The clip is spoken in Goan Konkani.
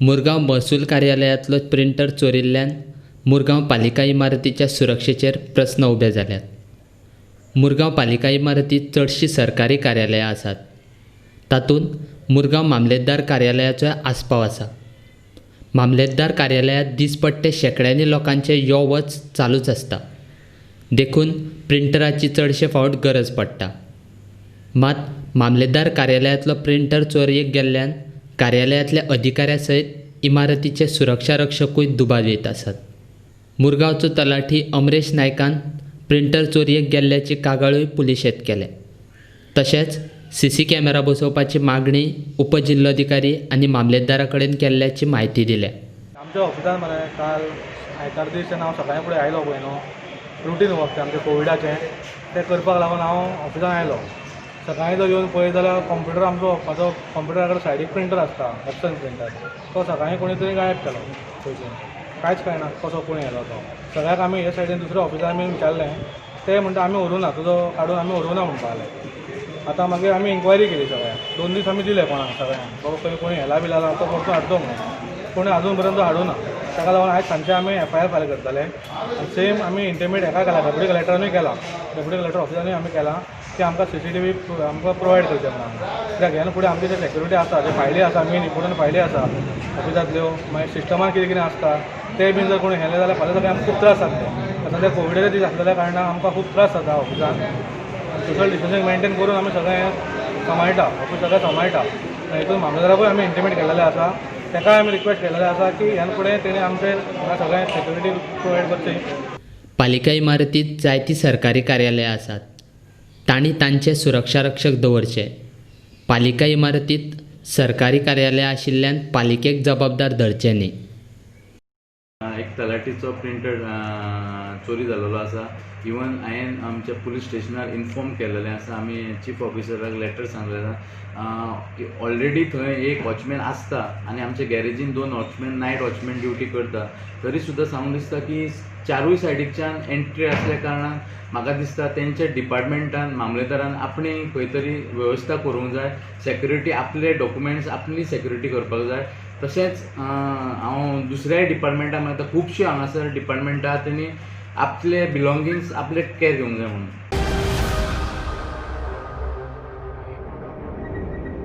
मुरगांव महसूल कार्यालयांतलो प्रिंटर चोरिल्ल्यान मुरगांव पालिका इमारतीच्या सुरक्षेचेर प्रस्न उबे जाल्यात. मुरगांव पालिका इमारतींत चडशीं सरकारी कार्यालयां आसात. तातूंत मुरगांव मामलेदार कार्यालयाचोय आस्पाव आसा. मामलेदार कार्यालयांत दिसपट्टे शेंकड्यांनी लोकांचे यो वच चालूच आसता. देखून प्रिंटराची चडशे फावट गरज पडटा. मात मामलेदार कार्यालयांतलो प्रिंटर चोरयेक गेल्ल्यान कार्यालयांतल्या अधिकाऱ्या सयत इमारतीचे सुरक्षा रक्षकूय दुबावीत आसात. मुरगांवचो तलाठी अमरेश नायकान प्रिंटर चोरयेक गेल्ल्याची कागाळूय पुलिशेंत केल्या. तशेंच सीसी कॅमेरा बसोवपाची मागणी उपजिल्लोधिकारी आनी मामलेदारा कडेन केल्ल्याची म्हायती दिल्या. आमच्या ऑफिसान मरे काल आयतार दीस जेन्ना हांव सकाळीं फुडें आयलो पळय न्हू, रुटीन वर्क तें आमचें कोविडाचें तें करपाक लागून हांव ऑफिसान आयलो. सकाळीं जर येवन पळयत जाल्यार कंप्युटर आमचो म्हाजो कंप्युटरा कडेन सायडीक प्रिंटर आसता, एप्सन प्रिंटर, तो सकाळीं कोणी तरी गायब केलो थंयसून. कांयच कळना कसो कोण येयलो तो. सगळ्याक आमी हे सायडीन दुसऱ्या ऑफिसान आमी विचारलें, ते म्हणटा आमी व्हरूना, तुजो काडून आमी व्हरूना म्हणपा लागले. आतां मागीर आमी इन्क्वायरी केली सगळ्यांक, 2 दीस आमी दिले कोणाक सगळ्यांक, बाबा खंय कोणी हेला बिला तो परतून हाडचो म्हणून, कोणी अजून पर्यंत हाडूना. ताका लागून आयज सांजचे आमी एफआयआर फायल करतले आनी सेम आमी इंटिमेट हेका केला, डेप्युटी कलेक्टरानूय केला, डेप्युटी कलेक्टर ऑफिसानूय आमी केला की आमकां सीसीटीव्ही आमकां प्रोवायड करचें म्हणून. कित्याक ह्यान फुडें आमची जे सेक्युरिटी आसा, जे फायली आसा, मेन इम्पोर्टंट फायली आसा ऑफिसांतल्यो, मागीर सिस्टमान कितें कितें आसता ते बीन जर कोणी हेलें जाल्यार फाल्यां सकाळीं आमकां खूब त्रास जातले. आतां ते कोविडाचे दीस आसलेल्या कारणान आमकां खूब त्रास जाता ऑफिसान. सोशल डिस्टन्सींग मेनटेन करून आमी सगळें सांबाळटा, ऑफीस सगळें सांबाळटा. हितून मामलेदाराकूय आमी इंटिमेट केलेलें आसा, ताकाय आमी रिक्वेस्ट केलेलें आसा की ह्यान फुडें तेणी आमचेर हांगा सगळें सेक्युरिटी प्रोवायड करची. पालिका इमारतींत जायतीं सरकारी कार्यालयां आसात. तांणी तांचे सुरक्षा रक्षक दवरचे. पालिका इमारतींत सरकारी कार्यालयां आशिल्ल्यान पालिकेक जबाबदार धरचें न्ही. एक तलाठीचो प्रिंटर चोरी जाल्लो आसा. इवन हांवें आमच्या पुलीस स्टेशनार इन्फॉर्म केलेलें आसा, आमी चीफ ऑफिसराक लेटर सांगलेलें आसा. ऑलरेडी थंय एक वॉचमॅन आसता आनी आमच्या गॅरेजीन 2 वॉचमॅन नायट वॉचमॅन ड्युटी करता. तरी सुद्दां सांगून दिसता की चारूय सायडीकच्यान एंट्री आसल्या कारणान म्हाका दिसता तेंच्या डिपार्टमेंटान मामलेदारान आपणे खंय तरी वेवस्था करूंक जाय, सेक्युरिटी आपले डॉक्युमेंट्स आपली सेक्युरिटी करपाक जाय. तशेंच हांव दुसऱ्याय डिपार्टमेंटान आतां खुबश्यो हांगासर डिपार्टमेंटां तेणी आपले बिलोंगिंग्स आपले कॅर घेवंक जाय म्हणून.